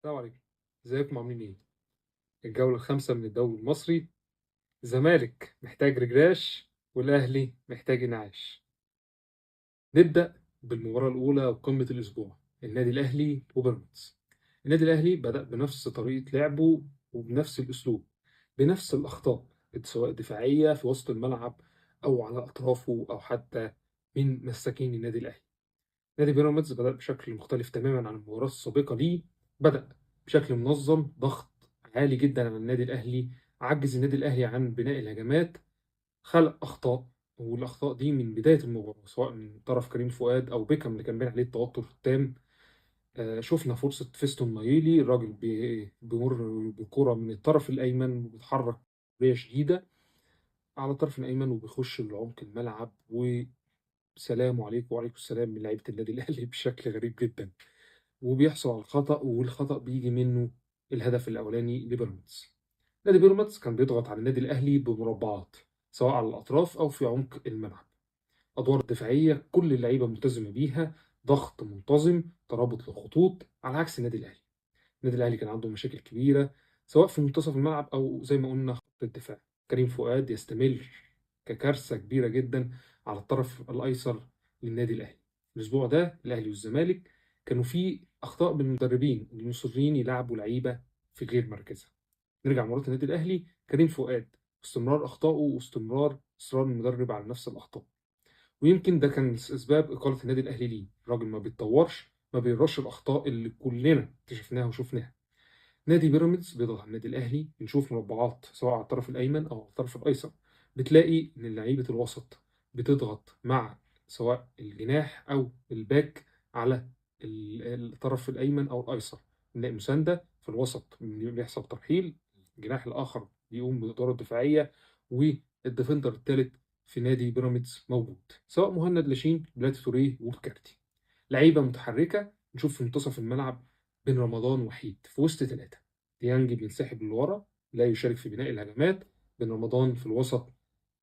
السلام عليكم، ازيكم؟ عاملين ايه؟ الجولة الخامسة من الدوري المصري. الزمالك محتاج رجراش والأهلي محتاج انعاش. نبدأ بالمباراة الأولى وقمة الأسبوع، النادي الأهلي وبيراميدز. النادي الأهلي بدأ بنفس طريقة لعبه وبنفس الأسلوب، بنفس الأخطاء، سواء دفاعية في وسط الملعب أو على أطرافه أو حتى من مساكين النادي الأهلي. نادي بيراميدز بدأ بشكل مختلف تماما عن المباراة السابقة ليه، بدأ بشكل منظم، ضغط عالي جدا على النادي الأهلي، عجز النادي الأهلي عن بناء الهجمات، خلق أخطاء، والأخطاء دي من بداية المباراة سواء من طرف كريم فؤاد أو بيكهام اللي كان باين عليه التوتر التام. شفنا فرصة فيستون مايلي، الراجل بيمر بالكرة من الطرف الأيمن وبيتحرك بطريقة شديدة على الطرف الأيمن وبيخش لعمق الملعب، وسلام عليكم وعليكم السلام من لعيبة النادي الأهلي بشكل غريب جدا، وبيحصل على الخطأ، والخطأ بيجي منه الهدف الأولاني لبيراميدز. نادي بيراميدز كان بيضغط على النادي الأهلي بمربعات سواء على الأطراف أو في عمق الملعب. أدوار دفاعية كل اللعيبة ملتزمة بيها، ضغط منتظم، ترابط للخطوط، على عكس النادي الأهلي. النادي الأهلي كان عنده مشاكل كبيرة سواء في منتصف الملعب أو زي ما قلنا خط الدفاع. كريم فؤاد يستمر ككارثة كبيرة جدا على الطرف الأيسر للنادي الأهلي. الأسبوع ده الأهلي والزمالك كانوا في أخطاء بالمدربين المصرين يلعبوا لعيبة في غير مركزها. نرجع مباراة النادي الأهلي، كريم فؤاد استمرار أخطائه واستمرار إصرار المدرب على نفس الأخطاء، ويمكن ده كان أسباب إقالة النادي الأهلي ليه. الراجل ما بيتطورش، ما بيرش الأخطاء اللي كلنا اكتشفناها وشفناها. نادي بيراميدز بيضغط على النادي الأهلي، بنشوف مربعات سواء على الطرف الأيمن أو على الطرف الأيسر، بتلاقي إن لعيبة الوسط بتضغط مع سواء الجناح أو الباك على الطرف الأيمن أو الأيسر، نلاقي مساندة في الوسط، بيحصل ترحيل، الجناح الآخر بيقوم بالإدارة الدفاعية، وال defender الثالث في نادي بيراميدز موجود سواء مهند لاشين، بلاتي توريه، والكارتي. لعيبة متحركة نشوف في منتصف الملعب بين رمضان وحيد في وسط ثلاثة، ديانج بينسحب لورا لا يشارك في بناء الهجمات، بن رمضان في الوسط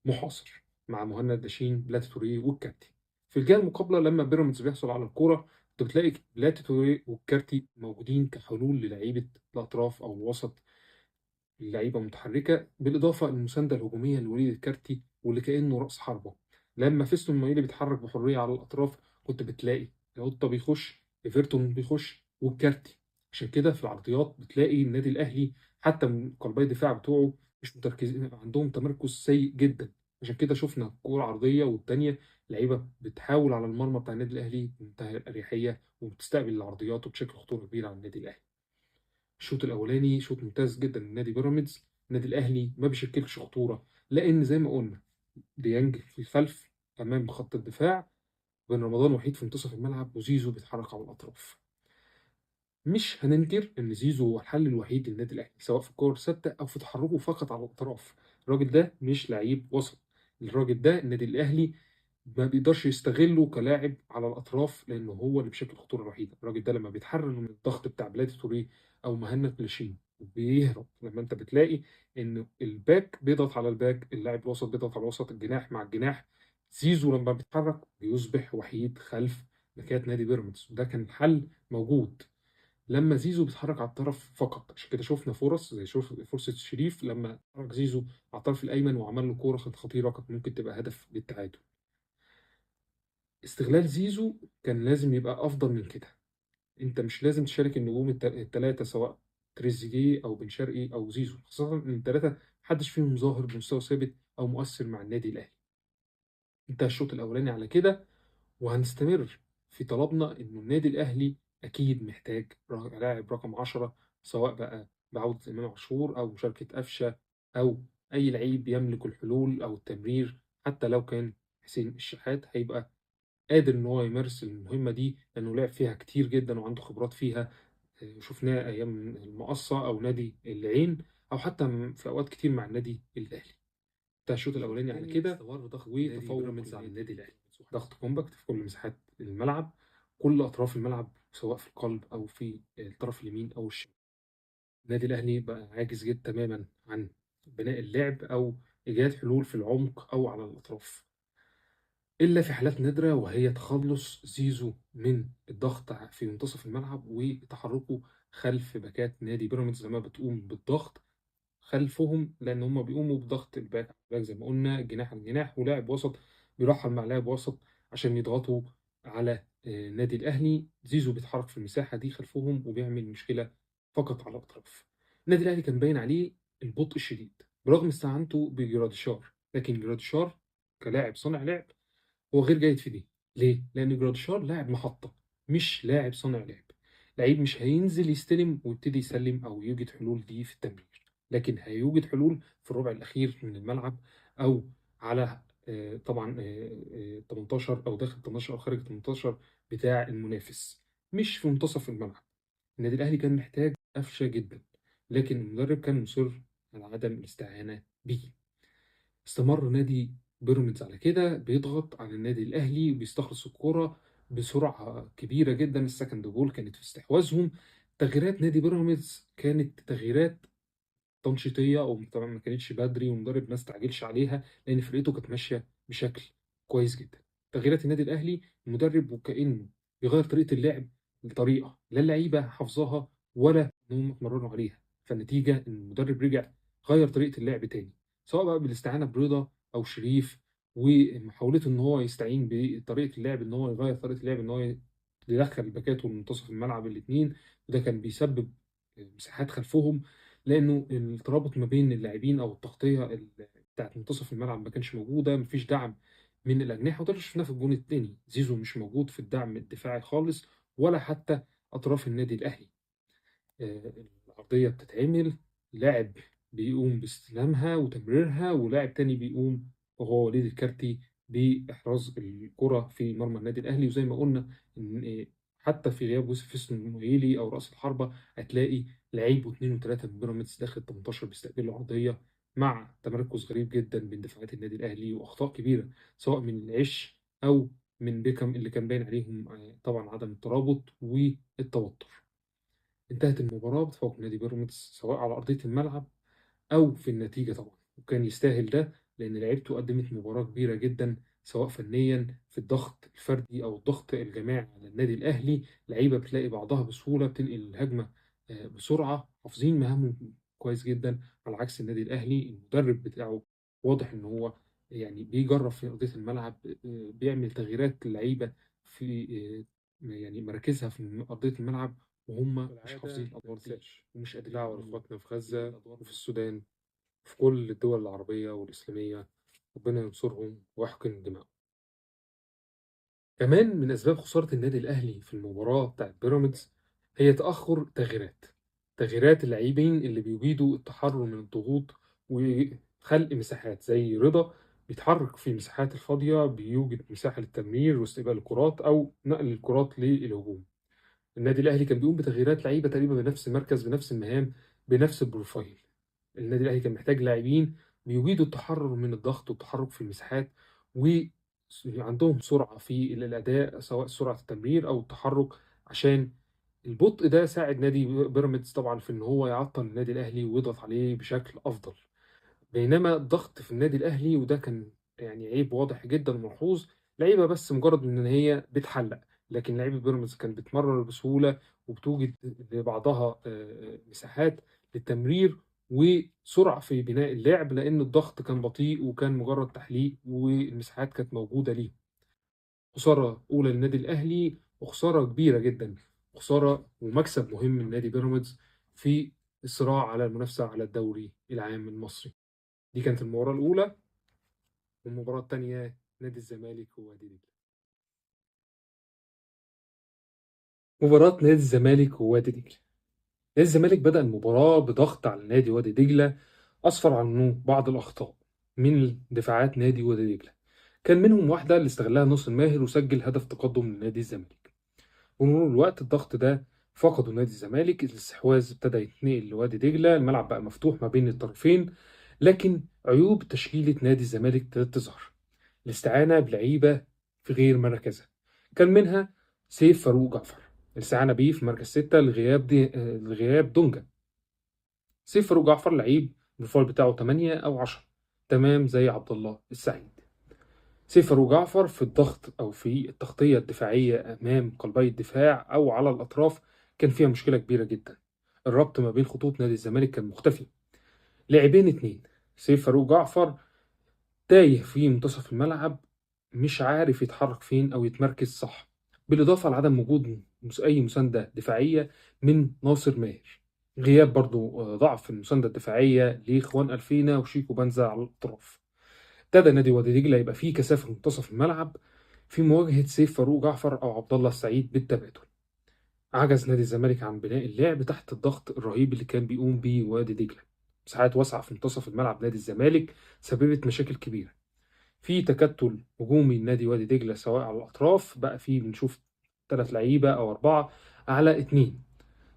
محاصر مع مهند لاشين، بلاتي توريه، والكارتي. في الجهة المقابلة لما بيراميدز بيحصل على الكورة انت بتلاقي بلاتي توريه والكارتي موجودين كحلول للعيبة الأطراف أو الوسط، اللعيبة متحركة، بالإضافة للمساندة الهجومية لوليد الكارتي واللي كأنه رأس حربة. لما فيستون مايلي بيتحرك بحرية على الأطراف كنت بتلاقي القطة بيخش، إيفرتون بيخش، والكارتي. عشان كده في العرضيات بتلاقي النادي الأهلي حتى من قلبي الدفاع بتوعه مش متركزين، عندهم تمركز سيء جدا. عشان كده شفنا كورة عرضية والتانية لعيبة بتحاول على المرمى بتاع النادي الأهلي بمنتهى الأريحية وبتستقبل العرضيات وبشكل خطورة كبيرة على النادي الأهلي. الشوط الأولاني شوط ممتاز جدا لنادي بيراميدز. النادي الأهلي ما بيشكلش خطورة لأن زي ما قلنا ديانج في الخلف أمام خط الدفاع، بن رمضان وحيد في منتصف الملعب، وزيزو بيتحرك على الأطراف. مش هننكر إن زيزو هو الحل الوحيد للنادي الأهلي سواء في الكور الثابتة أو في تحركه فقط على الأطراف. الراجل ده مش لعيب وسط، الراجل ده النادي الأهلي ما بيقدرش يستغله كلاعب على الأطراف لأنه هو اللي بيشكل الخطورة الوحيدة. الراجل ده لما بيتحرر من الضغط بتاع بلاتي توريه أو مهند لاشين بيهرب. لما أنت بتلاقي إن الباك بيضغط على الباك، اللاعب الوسط بيضغط على الوسط، الجناح مع الجناح، زيزو لما بيتحرك بيصبح وحيد خلف باكات نادي بيراميدز، وده كان حل موجود لما زيزو بيتحرك على الطرف فقط. عشان كده شفنا فرص زي فرصة شريف لما حرك زيزو على الطرف الأيمن وعمل له كورة كانت خطيرة، كانت ممكن تبقى هدف للتعادل. استغلال زيزو كان لازم يبقى أفضل من كده. أنت مش لازم تشارك النجوم الثلاثة سواء تريزيجيه أو بن شرقي أو زيزو، خاصة إن الثلاثة محدش فيهم ظاهر بمستوى ثابت أو مؤثر مع النادي الأهلي. انتهى الشوط الأولاني على كده، وهنستمر في طلبنا إنه النادي الأهلي أكيد محتاج لاعب رقم 10، سواء بقى بعودة إمام عاشور أو مشاركة قفشة أو أي لعيب يملك الحلول أو التمرير. حتى لو كان حسين الشحات هيبقى قادر إن هو يمارس المهمة دي لأنه لعب فيها كتير جدا وعنده خبرات فيها، شفناه أيام المقصة أو نادي العين أو حتى في أوقات كتير مع النادي الأهلي. انتهى الشوط الأولاني على كده وتفوق بيراميدز على النادي الأهلي، ضغط compact في كل مساحات الملعب، كل أطراف الملعب سواء في القلب أو في الطرف اليمين أو الشمال. النادي الأهلي بقى عاجز جدا تماما عن بناء اللعب أو إيجاد حلول في العمق أو على الأطراف. إلا في حالات نادرة، وهي تخلص زيزو من الضغط في منتصف الملعب وتحركه خلف باكات نادي بيراميدز لما بتقوم بالضغط خلفهم، لأن هم بيقوموا بضغط ال back على ال back زي ما قلنا، جناح على جناح، ولاعب وسط بيرحل مع لاعب وسط عشان يضغطوا على نادي الأهلي. زيزو بيتحرك في المساحة دي خلفهم وبيعمل مشكلة فقط على الأطراف. النادي الأهلي كان باين عليه البطء الشديد برغم استعانته بجراديشار، لكن جراديشار كلاعب صانع لعب هو غير جيد في دي. ليه؟ لأن جراديشار لاعب محطة مش لاعب صانع لعب. لعيب مش هينزل يستلم ويبتدي يسلم أو يوجد حلول دي في التمرير، لكن هيوجد حلول في الربع الأخير من الملعب أو على طبعا 18 أو داخل 18 أو خارج 18 بتاع المنافس، مش في منتصف الملعب. النادي الأهلي كان محتاج قفشة جدا، لكن المدرب كان مصر على عدم الاستعانة بيه. استمر نادي بيراميدز على كده، بيضغط على النادي الأهلي وبيستخلص الكرة بسرعة كبيرة جدا. ال second ball كانت في استحواذهم. تغييرات نادي بيراميدز كانت تغييرات تنشيطية أو طبعا ما كانتش بدري، والمدرب ما استعجلش عليها لأن فرقته كانت ماشية بشكل كويس جدا. تغييرات النادي الأهلي المدرب وكأنه بيغير طريقة اللعب لطريقة لا اللعيبة حافظاها ولا إنهم اتمرنوا عليها، فالنتيجة إن المدرب رجع غير طريقة اللعب تاني، سواء بقى بالاستعانة برضا أو شريف ومحاولته إن هو يستعين بطريقة اللعب، إن هو يغير طريقة اللعب، إن هو يدخل الباكات والمنتصف الملعب الاتنين، وده كان بيسبب مساحات خلفهم لأنه الترابط ما بين اللاعبين أو التغطية بتاعت منتصف الملعب ما كانش موجودة، مفيش دعم من الأجنحة، وده اللي شفناه في الجون التاني. زيزو مش موجود في الدعم الدفاعي خالص ولا حتى أطراف النادي الأهلي. العرضية بتتعمل، لاعب بيقوم باستلامها وتمريرها، ولاعب تاني بيقوم وهو وليد الكارتي بإحراز الكرة في مرمى النادي الأهلي. وزي ما قلنا إن حتى في غياب يوسف المويلي أو رأس الحربة هتلاقي لعيب واثنين وثلاثة من بيراميدز داخل 18 بيستقبلوا عرضية، مع تمركز غريب جدا بين دفاعات النادي الأهلي وأخطاء كبيرة سواء من العش أو من بيكم اللي كان باين عليهم طبعا عدم الترابط والتوتر. انتهت المباراة بتفوق نادي بيراميدز سواء على أرضية الملعب أو في النتيجة طبعا، وكان يستاهل ده لأن لعيبته قدمت مباراة كبيرة جدا سواء فنيا في الضغط الفردي أو الضغط الجماعي على النادي الأهلي. لعيبة بتلاقي بعضها بسهولة، بتنقل الهجمة بسرعة، حافظين مهامهم كويس جدا، على عكس النادي الأهلي المدرب بتاعه واضح إن هو يعني بيجرب في أرضية الملعب، بيعمل تغييرات للعيبة في يعني مراكزها في أرضية الملعب وهم مش حافظين الأدوار دي ومش قادرين. دعوة لإخواتنا في غزة وفي السودان وفي كل الدول العربية والإسلامية، ربنا ينصرهم ويحقن دماءهم. كمان من أسباب خسارة النادي الأهلي في المباراة بتاعت بيراميدز هي تأخر تغييرات اللاعبين اللي بيجيدوا التحرر من الضغوط وخلق مساحات، زي رضا بيتحرك في المساحات الفاضية، بيوجد مساحة للتمرير واستقبال الكرات أو نقل الكرات للهجوم. النادي الأهلي كان بيقوم بتغييرات لعيبة تقريبا بنفس المركز بنفس المهام بنفس ال profile. النادي الأهلي كان محتاج لاعبين بيجيدوا التحرر من الضغط والتحرك في المساحات وعندهم سرعة في الأداء سواء سرعة التمرير أو التحرك، عشان البطء ده ساعد نادي بيراميدز طبعا في إن هو يعطل النادي الأهلي ويضغط عليه بشكل أفضل. بينما الضغط في النادي الأهلي، وده كان يعني عيب واضح جدا وملحوظ، لعيبة بس مجرد إن هي بتحلق، لكن لعيبة بيراميدز كانت بتمرر بسهولة وبتوجد لبعضها مساحات للتمرير وسرعة في بناء اللعب، لأن الضغط كان بطيء وكان مجرد تحليق والمساحات كانت موجودة ليه. خسارة أولى للنادي الأهلي وخسارة كبيرة جدا، خسارة ومكسب مهم لنادي بيراميدز في الصراع على المنافسة على الدوري العام المصري. دي كانت المباراة الأولى، والمباراة الثانية نادي الزمالك ووادي دجلة. مباراة نادي الزمالك ووادي دجلة. نادي الزمالك بدأ المباراة بضغط على نادي وادي دجلة، أسفر عنه بعض الأخطاء من دفاعات نادي وادي دجلة، كان منهم واحدة اللي استغلها ناصر ماهر وسجل هدف تقدم لنادي الزمالك. ومرور الوقت الضغط ده فقدوا نادي الزمالك، الاستحواذ ابتدى يتنقل لوادي دجلة، الملعب بقى مفتوح ما بين الطرفين، لكن عيوب تشكيلة نادي الزمالك ابتدت تظهر. الاستعانة بلعيبة في غير مراكزها، كان منها سيف فاروق جعفر، الاستعانة بيه في مركز 6 لغياب دونجا. سيف فاروق جعفر لعيب ال profile بتاعه 8 أو 10، تمام زي عبد الله السعيد. سيف فاروق جعفر في الضغط أو في التغطية الدفاعية أمام قلبي الدفاع أو على الأطراف كان فيها مشكلة كبيرة جدا. الربط ما بين خطوط نادي الزمالك كان مختفي. لاعبين اتنين، سيف فاروق جعفر تايه في منتصف الملعب، مش عارف يتحرك فين أو يتمركز صح، بالإضافة لعدم وجود أي مساندة دفاعية من ناصر ماهر. غياب برضو ضعف المساندة الدفاعية لإخوان ألفينا وشيكو بنزا على الأطراف. ابتدى نادي وادي دجلة يبقى فيه كثافة في منتصف الملعب في مواجهة سيف فاروق جعفر أو عبد الله السعيد بالتبادل. عجز نادي الزمالك عن بناء اللعب تحت الضغط الرهيب اللي كان بيقوم بيه وادي دجلة. مساحات واسعة في منتصف الملعب نادي الزمالك سببت مشاكل كبيرة. في تكتل هجومي لنادي وادي دجلة سواء على الأطراف، بقى في بنشوف 3 لعيبة أو 4 على 2،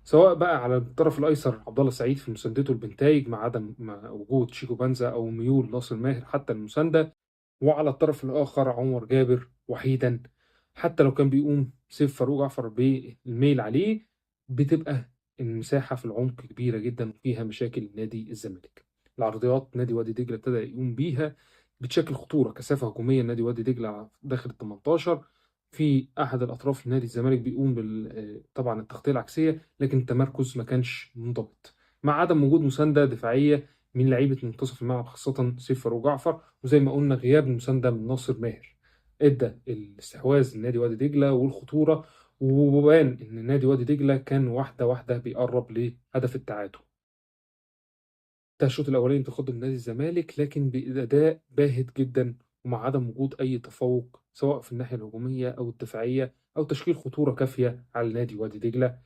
سواء بقى على الطرف الأيسر عبد الله السعيد في مساندته لبنتايج مع عدم وجود شيكو بنزا أو ميول ناصر ماهر حتى المساندة، وعلى الطرف الآخر عمر جابر وحيدا حتى لو كان بيقوم سيف فاروق جعفر بالميل عليه، بتبقى المساحة في العمق كبيرة جدا وفيها مشاكل نادي الزمالك. العرضيات نادي وادي دجلة ابتدى يقوم بيها بتشكل خطورة، كثافة هجومية نادي وادي دجلة داخل ال 18 في أحد الأطراف نادي الزمالك بيقوم طبعا التغطية العكسية، لكن التمركز ما كانش منضبط مع عدم وجود مساندة دفاعية من لعيبة منتصف الملعب خاصة سيف فاروق جعفر، وزي ما قلنا غياب المساندة من ناصر ماهر ادى الاستحواذ لنادي وادي دجلة والخطورة، وبان ان نادي وادي دجلة كان واحدة واحدة بيقرب لهدف التعادل. ده الشوط الأولاني تقدم نادي الزمالك، لكن بأداء باهت جدا ومع عدم وجود أي تفوق سواء في الناحية الهجومية أو الدفاعية أو تشكيل خطورة كافية على نادي وادي دجلة.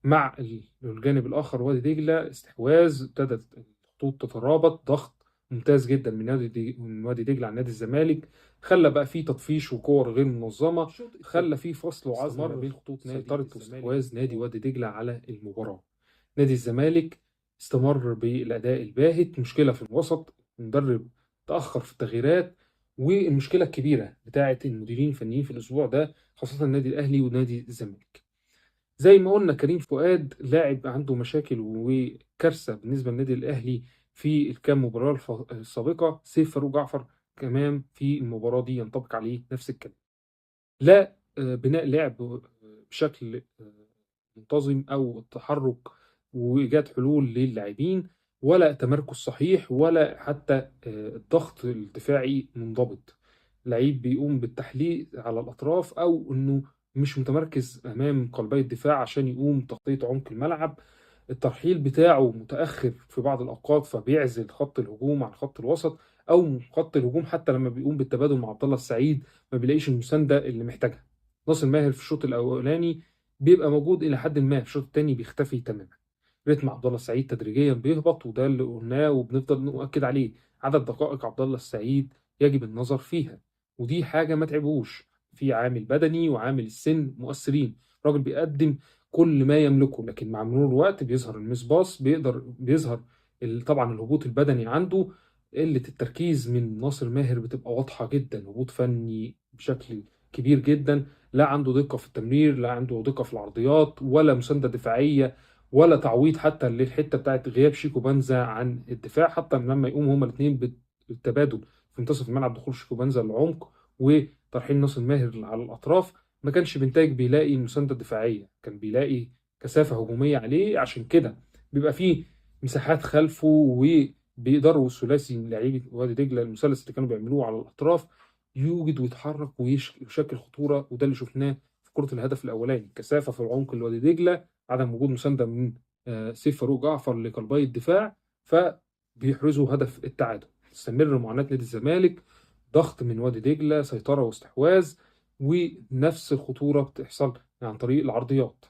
مع الجانب الآخر وادي دجلة استحواذ، ابتدت الخطوط تترابط، ضغط ممتاز جدا من وادي دجلة على نادي الزمالك، خلى بقى فيه تطفيش وكور غير منظمة، خلى فيه فصل وعزل ما بين خطوط نادي سيطرة واستحواذ نادي وادي دجلة على المباراة. نادي الزمالك استمر بالأداء الباهت، مشكلة في الوسط، المدرب تأخر في التغييرات، والمشكلة الكبيرة بتاعة المديرين الفنيين في الأسبوع ده خاصة النادي الأهلي ونادي الزمالك. زي ما قلنا كريم فؤاد لاعب عنده مشاكل وكارثة بالنسبة للنادي الأهلي في الكام مباراة السابقة. سيف فاروق جعفر كمان في المباراة دي ينطبق عليه نفس الكلام، لا بناء لعب بشكل منتظم أو التحرك وإيجاد حلول للاعبين، ولا تمركز صحيح، ولا حتى الضغط الدفاعي منضبط. لعيب بيقوم بالتحليق على الأطراف أو إنه مش متمركز أمام قلبي الدفاع عشان يقوم تغطية عمق الملعب. الترحيل بتاعه متأخر في بعض الأوقات فبيعزل خط الهجوم عن خط الوسط أو خط الهجوم، حتى لما بيقوم بالتبادل مع عبد الله السعيد ما بيلاقيش المساندة اللي محتاجها. ناصر ماهر في الشوط الأولاني بيبقى موجود إلى حد ما، في الشوط الثاني بيختفي تماما. رتم عبد الله السعيد تدريجيا بيهبط، وده اللي قلناه وبنفضل نؤكد عليه. عدد دقائق عبد الله السعيد يجب النظر فيها، ودي حاجة ما تعبوش، في عامل بدني وعامل السن مؤثرين. الراجل بيقدم كل ما يملكه، لكن مع مرور الوقت بيظهر المسباص، بيظهر طبعا الهبوط البدني عنده، قلة التركيز من ناصر ماهر بتبقى واضحة جدا، هبوط فني بشكل كبير جدا، لا عنده دقة في التمرير، لا عنده دقة في العرضيات، ولا مساندة دفاعية، ولا تعويض حتى للحتة بتاعت غياب شيكو بنزا عن الدفاع. حتى لما يقوم هما الاثنين بالتبادل في منتصف الملعب، دخول شيكو بنزا للعمق وترحيل ناصر ماهر على الأطراف، ما كانش بنتاج بيلاقي المساندة الدفاعية، كان بيلاقي كثافة هجومية عليه. عشان كده بيبقى فيه مساحات خلفه، وبيقدروا الثلاثي لعيبة وادي دجلة المثلث اللي كانوا بيعملوه على الأطراف يوجد ويتحرك ويشكل خطورة، وده اللي شفناه في كرة الهدف الأولاني، كثافة في العمق لوادي دجلة، عدم وجود مساندة من سيف فاروق جعفر لقلبي الدفاع، فبيحرزوا هدف التعادل. تستمر معاناة نادي الزمالك، ضغط من وادي دجلة، سيطرة واستحواذ، ونفس الخطورة بتحصل عن طريق العرضيات.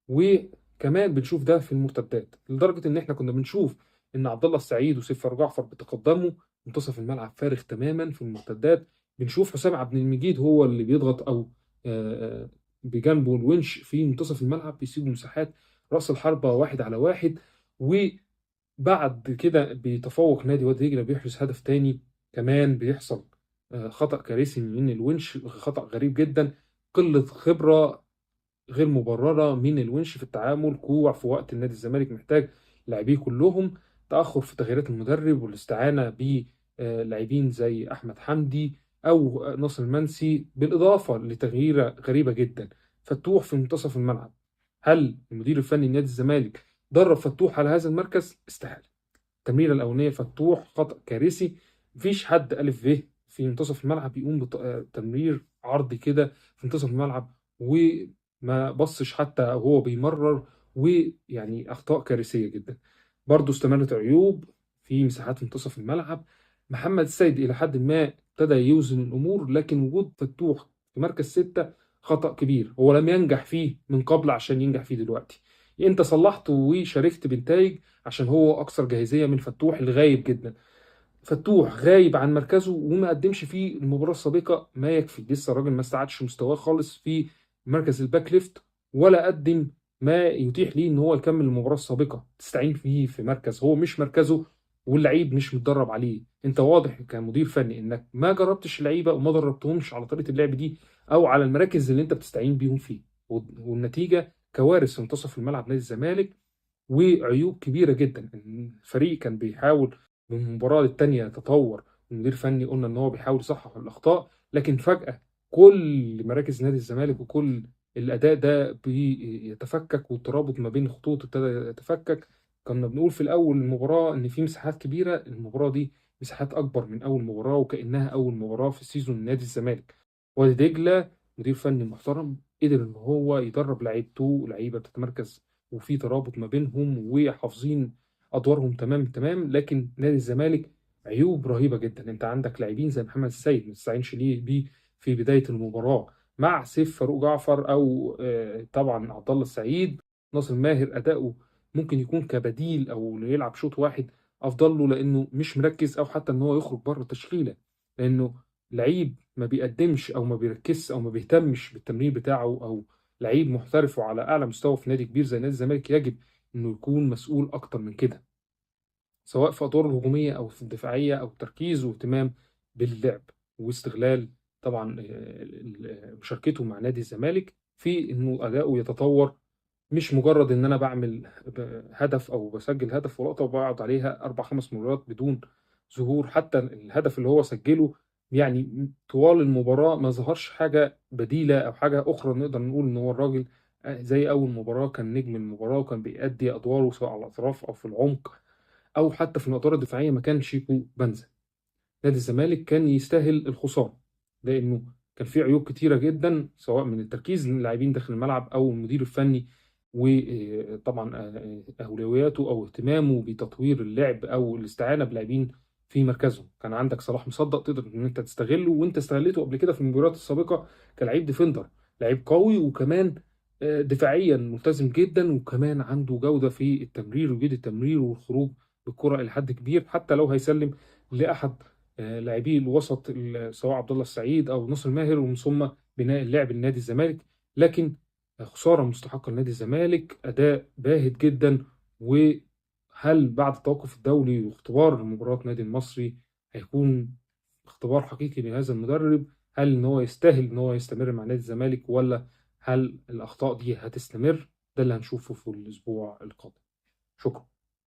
وكمان بنشوف ده في المرتدات، لدرجة إن إحنا كنا بنشوف إن عبد الله السعيد وسيف فاروق جعفر بيتقدموا منتصف الملعب فارغ تماما في المرتدات، بنشوف حسام عبد المجيد هو اللي بيضغط أو بجنبه الونش في منتصف الملعب، بيسيبوا مساحات رأس الحربة 1 على 1. وبعد كده بيتفوق نادي وادي دجلة، بيحرز هدف تاني. كمان بيحصل خطأ كارثي من الونش، خطأ غريب جدا، قلة خبرة غير مبررة من الونش في التعامل، كوع في وقت النادي الزمالك محتاج لاعبيه كلهم، تأخر في تغييرات المدرب والاستعانة بلاعبين زي أحمد حمدي او ناصر المنسي، بالاضافة لتغييره غريبة جدا، فتوح في منتصف الملعب. هل المدير الفني لنادي الزمالك درب فتوح على هذا المركز؟ استحالة. التمريره الاولانية فتوح خطا كارثي، مفيش حد الف ب في منتصف الملعب يقوم بتمرير عرضي كده في منتصف الملعب، وما بصش حتى وهو بيمرر، ويعني اخطاء كارثية جدا. برضه استمرت عيوب في مساحات منتصف الملعب. محمد السيد الى حد ما ابتدى يوزن الامور، لكن وجود فتوح في مركز 6 خطأ كبير، هو لم ينجح فيه من قبل عشان ينجح فيه دلوقتي. انت صلحته وشاركت بنتائج عشان هو اكثر جاهزية من فتوح اللي غايب جدا. فتوح غايب عن مركزه وما قدمش فيه المباراة السابقة ما يكفي، لسه الراجل ما استعادش مستواه خالص في مركز ال back left، ولا قدم ما يتيح ليه ان هو يكمل المباراة السابقة. تستعين فيه في مركز هو مش مركزه واللعيب مش متدرب عليه. انت واضح كمدير فني انك ما جربتش اللعيبة وما دربتهمش على طريقه اللعب دي او على المراكز اللي انت بتستعين بيهم فيه، والنتيجة كوارث في منتصف الملعب نادي الزمالك وعيوب كبيرة جدا. الفريق كان بيحاول من مباراة للتانيه يتطور، المدير الفني قلنا ان هو بيحاول يصحح الاخطاء، لكن فجاة كل مراكز نادي الزمالك وكل الاداء ده بيتفكك، والترابط ما بين الخطوط ابتدى يتفكك. كنا بنقول في الاول المباراة ان في مساحات كبيرة، المباراة دي مساحات اكبر من اول مباراة، وكانها اول مباراة في season نادي الزمالك. وادي دجله مدير فني محترم قدر ان هو يدرب لعيبته، لعيبة بتتمركز وفي ترابط ما بينهم وحافظين ادوارهم تمام تمام. لكن نادي الزمالك عيوب رهيبة جدا. انت عندك لاعبين زي محمد السيد ما تستعينش ليه بيه في بداية المباراة مع سيف فاروق جعفر او طبعا عبد الله السعيد. ناصر ماهر اداؤه ممكن يكون كبديل او يلعب شوط واحد افضل له، لانه مش مركز، او حتى ان هو يخرج بره التشكيلة، لانه لعيب ما بيقدمش او ما بيركزش او ما بيهتمش بالتمرين بتاعه، او لعيب محترف وعلى اعلى مستوى في نادي كبير زي نادي الزمالك يجب انه يكون مسؤول اكتر من كده، سواء في ادواره الهجومية او في الدفاعية او التركيز واهتمام باللعب واستغلال طبعا مشاركته مع نادي الزمالك في انه اداؤه يتطور، مش مجرد ان انا بعمل هدف او بسجل هدف ولقطه وبقعد عليها 4-5 مرات بدون ظهور. حتى الهدف اللي هو سجله يعني طوال المباراة ما ظهرش حاجة بديله او حاجة اخرى نقدر نقول ان هو الراجل زي اول مباراة كان نجم المباراة وكان بيأدي ادواره سواء على الاطراف او في العمق او حتى في الادوار الدفاعية مكان شيكو بنزا. نادي الزمالك كان يستاهل الخسارة لانه كان فيه عيوب كتيرة جدا، سواء من التركيز للاعبين داخل الملعب او المدير الفني، وطبعا اولوياته او اهتمامه بتطوير اللعب او الاستعانة بلاعبين في مركزهم. كان عندك صلاح مصدق تقدر ان انت تستغله، وانت استغلته قبل كده في المباريات السابقة كلاعب defender، لعيب قوي وكمان دفاعيا ملتزم جدا، وكمان عنده جوده في التمرير وجيد التمرير والخروج بالكرة الى حد كبير، حتى لو هيسلم لاحد لاعبي الوسط سواء عبد الله السعيد او ناصر ماهر، ومن ثم بناء اللعب لنادي الزمالك. لكن خسارة مستحقه لنادي الزمالك، اداء باهت جدا. وهل بعد التوقف الدولي واختبار مباراة نادي المصري هيكون اختبار حقيقي لهذا المدرب؟ هل ان هو يستاهل ان هو يستمر مع نادي الزمالك، ولا هل الاخطاء دي هتستمر؟ ده اللي هنشوفه في الاسبوع القادم. شكرا.